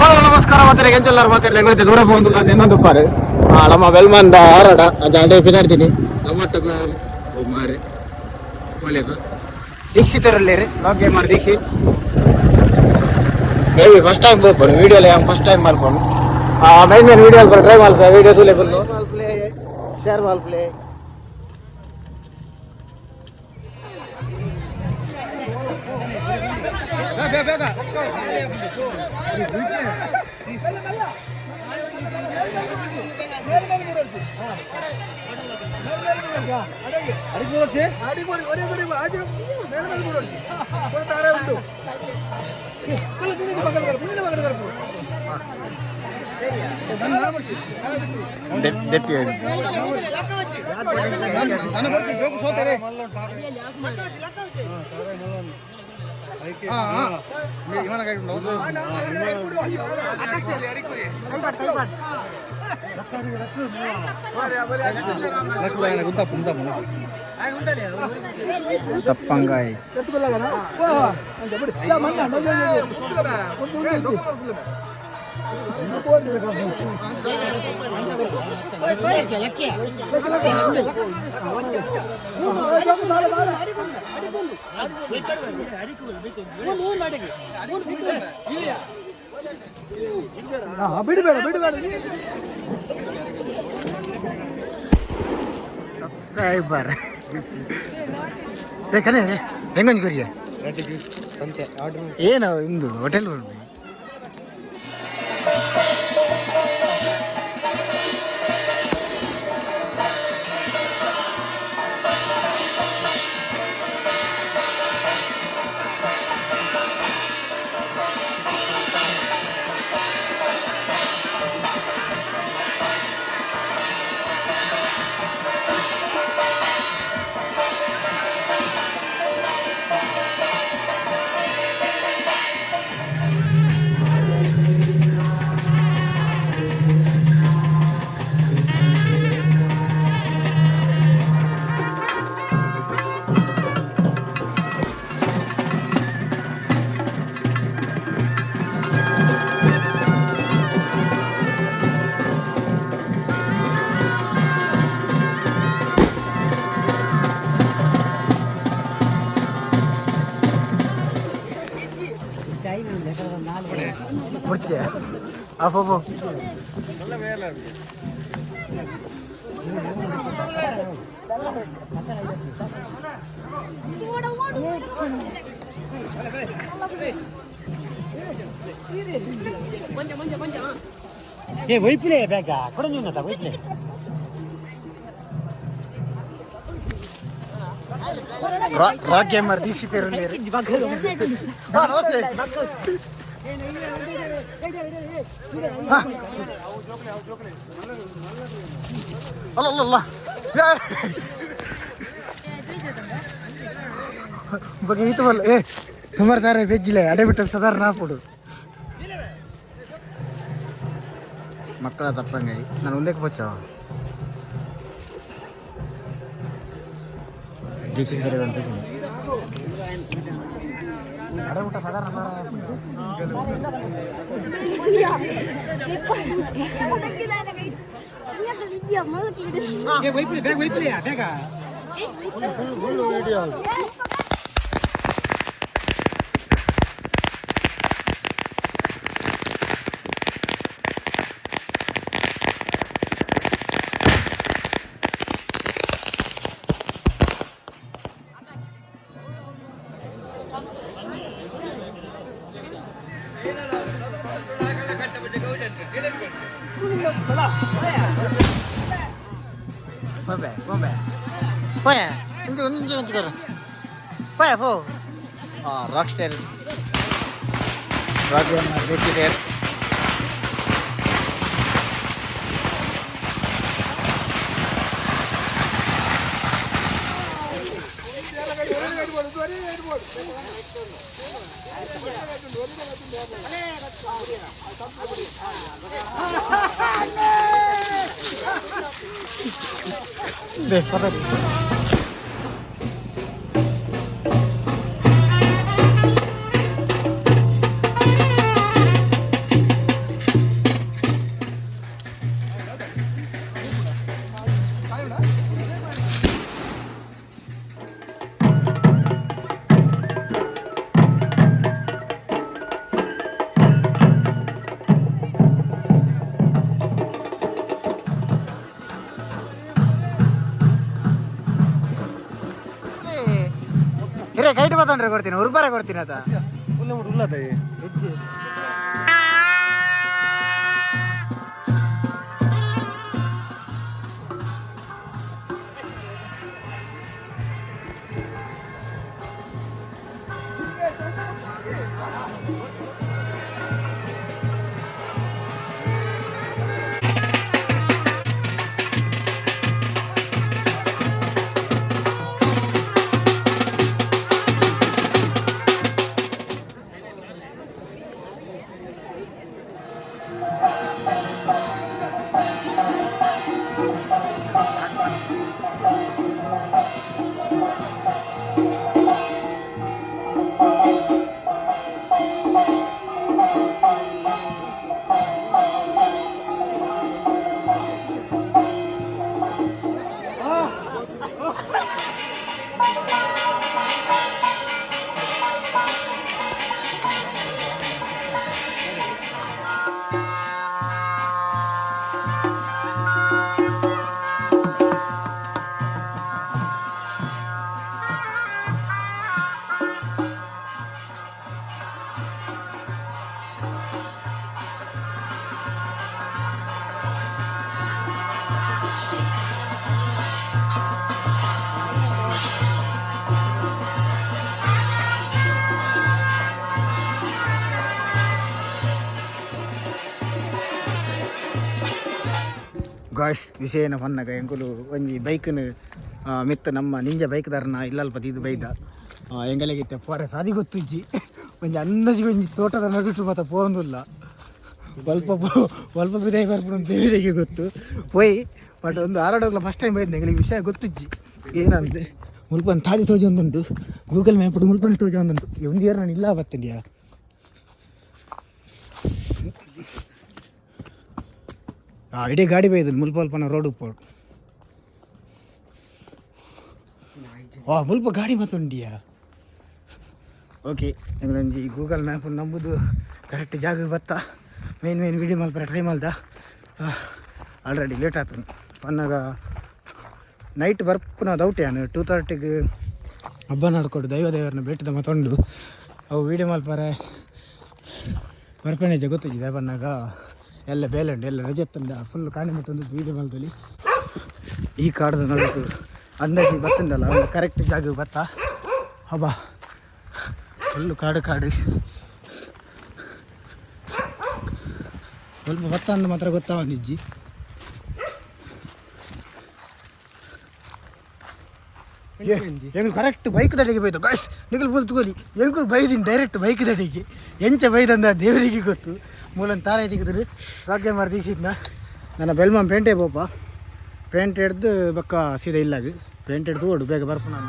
ನಮಸ್ಕಾರ ಮಾತಾರೆ ಎಂಚೆಲ್ಲಾರು ಮಾತಾಡಲಿ ಎಂಗುತ್ತೆ ದೂರ ಬಂದು ಇನ್ನೊಂದು ಪಾರು ನಮ್ಮ ವೆಲ್ಮಂದ ಆರಾಡ ಅದೇ ಪಿನಾಡ್ತೀನಿ ನಮ್ಮ ಮಾರೆ ಒಳ್ಳೆಯದು ದೀಕ್ಷಿತರಲ್ಲಿ ಓಕೆ ಮಾಡಿ ದೀಕ್ಷಿತ್ ಮೇಬಿ ಫಸ್ಟ್ ಟೈಮ್ ಹೋಗ್ಬೋದು ವೀಡಿಯೋ ಫಸ್ಟ್ ಟೈಮ್ ಮಾಡ್ಕೊಂಡು ಮೈನ್ ಮೇನ್ ವೀಡಿಯೋ ಟ್ರೈ ಮಾಡ್ಪ ವೀಡಿಯೋ ತೂಲೆ ಫುಲ್ಲು ಮಲ್ಪ್ಲೆ ಶೇರ್ ಮಲ್ಪ್ಲೆ. ದೆಪ್ಪಿ ತಪ್ಪಂಗಾಯಿ. ಬಿಡಬೇಡ ಬಿಡಬೇಡ. ಬಾರ ಕಣೆ, ಹೆಂಗೊಂಜಿ ಗುರಿಯ ಏನು ಇಂದು ಹೋಟೆಲ್. ಮುಡ್ಚೆ ಅಪ್ಪೋ. ಏ ಒಯ್ಪಿಲೆ ಬೇಗ ಕೊಡಂಜ ಒಯ್ಪಿಲೆ. Rock gamer Dikshit. ನಮಸ್ತೆ. ಅಲ್ಲ ಅಲ್ಲ ಅಲ್ಲ, ಬಗ್ಗೆ ಈತ ಬಲ್ಲ. ಏ ಸುಮಾರು ತಾರೆ ವೆಜ್ಜಿಲೆ ಅಡೆ ಬಿಟ್ಟು ಸಾಧಾರಣ ಹಾಕ್ಬಿಡು. ಮಕ್ಕಳ ತಪ್ಪಂಗೆ ನಾನು ಒಂದಕ್ಕೆ ಬಚ್ಚಾವ ದೀಕ್ಷಿತ್ ಅಂತ ಅಡೆ ಬಿಟ್ಟ ಸಾಧಾರಣ. ಏ ಒಯ್ಪಿಲೆ ಬೇಗ ಒಯ್ಪಿಲೆ ಬೇಗ. ವಿಡಿಯೋ. ಹೋಬೆ ಹೋಬೆ ಹೋಯ ಇಂದು ಒಂಜಿ ಒಂಜಿ ಕರ ಹೋಯ ಪೋ. ರಾಕ್ ಸ್ಟೈಲ್ ರಾಕ್ ಬೇಕಿದೆ. 네, 바닥. ದೆತ್ತೊಂಡ್ರೆ ಕೊಡ್ತೀನಿ, ಉರ್ಬಾರ ಕೊಡ್ತೀನಿ ಅದ. ಉಲ್ಲದ. ಗಾಶ್ ವಿಷಯನ ಹೊನ್ನಗ ಎಂಕುಲು ಒಂಜಿ ಬೈಕ್ನು ಮಿತ್ತ ನಮ್ಮ ನಿಂಜ ಬೈಕ್ದಾರನ ಇಲ್ಲಲ್ಪ ಇದು ಬೈದ ಎಂಗಲಿಗಿತ್ತೆ ಪೋರೆ ಸಾದಿ ಗೊತ್ತುಜ್ಜಿ. ಒಂಜಿ ಅಂದಾಜಿ ಒಂಜಿ ತೋಟದ ನಡುಟು ಮಾತ ಪೋಂದುಲ್ಲ. ಸ್ವಲ್ಪ ಸ್ವಲ್ಪ ಬಿದಾಯಿ ಬರ್ಪುಂಡು ದೇವರಿಗೆ ಗೊತ್ತು. ಪೋಯ್ ಬಟ್ ಒಂದು ಆರಾಡೋಗ್ಲ ಫಸ್ಟ್ ಟೈಮ್ ಬೈದ್, ಎಂಗಳಿಗೆ ವಿಷಯ ಗೊತ್ತುಜ್ಜಿ ಏನಂತೆ. ಮುಲ್ಪನ್ ತಾದಿ ತೋಜೊಂದುಂಟು, ಗೂಗಲ್ ಮ್ಯಾಪ್ ಮುಲ್ಪನ್ ತೋಜೊಂದುಂಟು. ಒಂದು ಇಯರ್ ನಾನು ಇಲ್ಲ ಬತ್ತಿಂಡಿಯಾ. ಇಡೀ ಗಾಡಿ ಬೈದು ಮುಲ್ಪ ಅಲ್ಪನ ರೋಡ್ ಉಪ್ಪೋಡು. ವಾ, ಮುಲ್ಪ ಗಾಡಿ ಮತ್ತುಂಡಿಯಾ. ಓಕೆ, ಎಂಗ್ಲೊಂಜಿ ಗೂಗಲ್ ಮ್ಯಾಪ್ ನಂಬುದು ಕರೆಕ್ಟ್ ಜಾಗ ಬತ್ತ. ಮೇನ್ ಮೇನ್ ವಿಡಿಯೋ ಮಲ್ಪರೆ ಟ್ರೈ ಮಲ್ದ. ಆಲ್ರೆಡಿ ಲೇಟ್ ಆತು. ಪನ್ನಾಗ ನೈಟ್ ಬರ್ಪುನ ಡೌಟ್. ಯಾನು 2:30ಗೆ ಹಬ್ಬ ನಡ್ಕೊಡು ದೈವ ದೇವರನ್ನ ಭೇಟಿದ ಮತ್ತೊಂಡು ಅವು ವೀಡಿಯೋ ಮಲ್ಪರೆ ಬರ್ಪಣೆ ಗೊತ್ತಿದೆ. ಬನ್ನಾಗ ಎಲ್ಲ ಬೇಲೆ ಉಂಟು, ಎಲ್ಲ ರಜೆ ತಂದ ಫುಲ್ ಕಾಣಿ ಮುಟ್ಟೊಂದು ವೀಡಿಯೋ ಮಲ್ತೊಲಿ. ಈ ಕಾಡ್ದ ನಡುಕು ಅಂದಾಜಿ ಬತ್ತುಂಡಲ್ಲ, ಒಂದು ಕರೆಕ್ಟ್ ಜಾಗ ಬತ್ತ. ಹಬ್ಬ ಫುಲ್ಲು ಕಾಡು ಕಾಡು. ಸ್ವಲ್ಪ ಬತ್ತ ಅಂದ ಮಾತ್ರ ಗೊತ್ತಾವ ನಿಜ್ಜಿ. ಎಂಗ್ಲು ಕರೆಕ್ಟ್ ಬೈಕ್ ದಡಿಗೆ ಬೈದು ಗಾಯ್ಸ್. ನಿಗಲು ಬೋಲ್ ತಗೋಲಿ, ಎಂಕುಲು ಬೈದಿನಿ ಡೈರೆಕ್ಟ್ ಬೈಕ್ ದಡಿಗೆ. ಎಂಚ ಬೈದಂದ ದೇವರಿಗೆ ಗೊತ್ತು. ಮೂಲನ್ ತಾರ ತೆಗೆದ್ರು ರಾಜ್ಯ ಮಾರ ದೀಕ್ಷಿತ್ನ. ನನ್ನ ಬೆಳ್ಮನ್ ಪೇಂಟೆ ಪೋಪ, ಪೇಂಟ್ ಹಿಡ್ದು ಬಕ್ಕ ಸೀದಾ ಇಲ್ಲಾಗ ಪೇಂಟ್ ಹಿಡ್ದು ಓಡು ಬೇಗ ಬರ್ಪು. ನಾನು